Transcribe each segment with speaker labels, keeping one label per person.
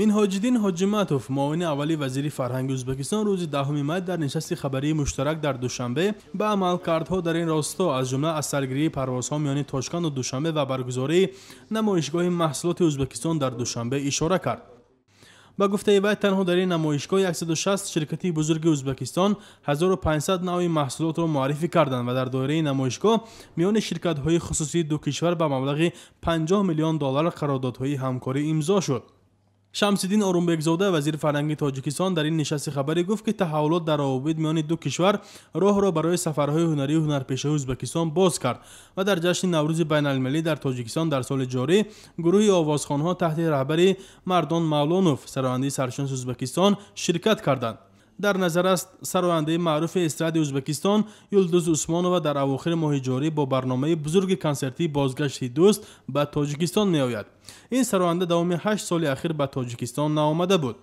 Speaker 1: Минҳоҷиддин Ҳоҷиматов, муовини аввали вазири фарҳанги Ӯзбекистон, рӯзи 10 май дар нишасти хабарии муштарак дар Душанбе ба амалкардҳо дар ин росто, аз ҷумла аз саргирии парвозҳо миёни Тошканду Душанбе ва баргузории намоишгоҳи маҳсулоти Ӯзбекистон дар Душанбе ишора кард. Ба гуфтаи вай, танҳо дар ин намоишгоҳ 160 ширкати бузурги Ӯзбекистон 1500 навъи маҳсулотро муаррифӣ карданд ва дар доираи намоишгоҳ миёни ширкатҳои хусусии ду кишвар ба маблағи 50 миллион доллар қарордодҳои ҳамкорӣ имзо шуд. Шамсиддин Орунбекзода, вазири фарҳанги Тоҷикистон, дар ин нишасти хабарӣ гуфт, ки таҳаввулот дар равобит миёни ду кишвар роҳро барои сафарҳои ҳунарию ҳунарпешаи Ӯзбекистон боз кард ва дар ҷашни Наврӯзи байналмилалӣ дар Тоҷикистон дар соли ҷорӣ гурӯҳи овозхонҳо таҳти раҳбари Мардон Мавлонов, сарояндаи саршиноси Ӯзбекистон, ширкат карданд. Дар назар аст, сарояндаи маъруфи эстради Ӯзбекистон Юлдуз Усмонова дар авохири моҳи ҷорӣ бо барномаи бузурги консертии «Бозгашти дӯст» ба Тоҷикистон меояд. Ин сароянда давоми 8 соли ахир ба Тоҷикистон наомада буд.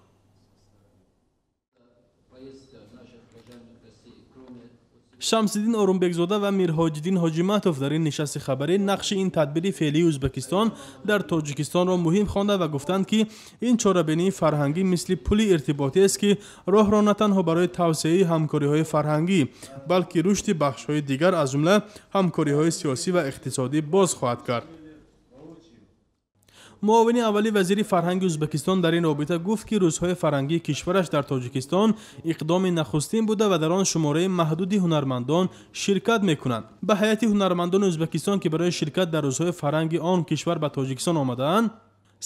Speaker 1: Шамсиддин Орунбекзода ва Мирҳоҷиддин Ҳоҷиматов дар ин нишасти хабарӣ нақши ин тадбири феълии Ӯзбекистон дар Тоҷикистонро муҳим хонда ва гуфтанд, ки ин чорабинии фарҳангӣ мисли пули иртиботӣ аст, ки роҳро на танҳо барои тавсеаи ҳамкориҳои фарҳангӣ, балки рушди бахшҳои дигар, аз ҷумла ҳамкориҳои сиёсӣ ва иқтисодӣ боз хоҳад кард. Муовини аввали вазири фарҳанги Ӯзбекистон дар ин робита гуфт, ки рӯзҳои фарҳангии кишвараш дар Тоҷикистон иқдоми нахустин буда ва дар он шумораи маҳдуди ҳунармандон ширкат мекунанд. Ба ҳайати ҳунармандони Ӯзбекистон, ки барои ширкат дар рӯзҳои фарҳанги он кишвар ба Тоҷикистон омадаанд,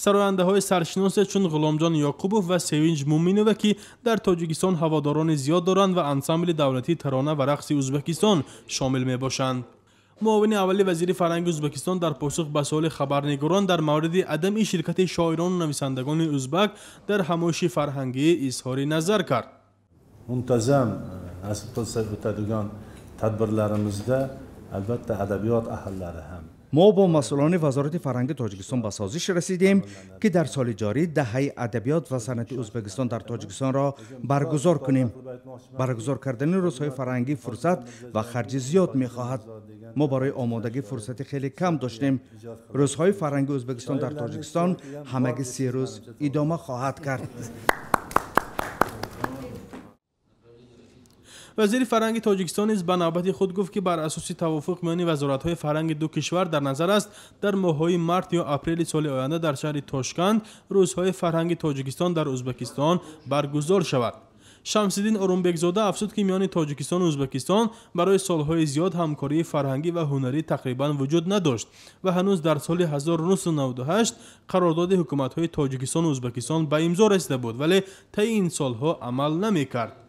Speaker 1: сарояндаҳои саршиносе чун Ғуломҷон Ёқубов ва Севинҷ Муминова, ки дар Тоҷикистон ҳаводорони зиёд доранд, ва ансамбли давлатии тарона ва рақси Ӯзбекистон шомил мебошанд. Муовини аввали вазири фарҳанги Ӯзбекистон дар посух ба суоли хабарнигорон дар мавриди адами ширкати шоирону нависандагони ӯзбак дар ҳамоиши фарҳангӣ изҳори назар кард.
Speaker 2: Мунтазам nasib qilsa o'tadigan tadbirlarimizda albatta adabiyot ahllari ham.
Speaker 3: Мо бо масъулони Вазорати фарҳанги Тоҷикистон ба созиш расидем, ки дар соли ҷорӣ даҳаи адабиёт ва санъати Ӯзбекистон дар Тоҷикистонро баргузор кунем. Баргузор кардани рӯзҳои фарҳангӣ фурсат ва харҷи зиёд мехоҳад. Мо барои омодагӣ фурсати хеле кам доштем. Рӯзҳои фарҳанги Ӯзбекистон дар Тоҷикистон ҳамагӣ 3 рӯз идома хоҳад кард.
Speaker 1: Вазири фарҳанги Тоҷикистон низ ба навбати худ гуфт, ки бар асоси тавофуқ миёни вазоратҳои фарҳанги ду кишвар дар назар аст дар моҳҳои март ё апрели соли оянда дар шаҳри Тошканд рӯзҳои фарҳанги Тоҷикистон дар Ӯзбекистон баргузор шавад. Шамсиддин Орунбекзода афзуд, ки миёни Тоҷикистону Ӯзбекистон барои солҳои зиёд ҳамкории фарҳангӣ ва ҳунарӣ тақрибан вуҷуд надошт ва ҳанӯз дар соли 1998 қарордоди ҳукуматҳои Тоҷикистону Ӯзбекистон ба имзо расида буд, вале таи ин солҳо амал намекард.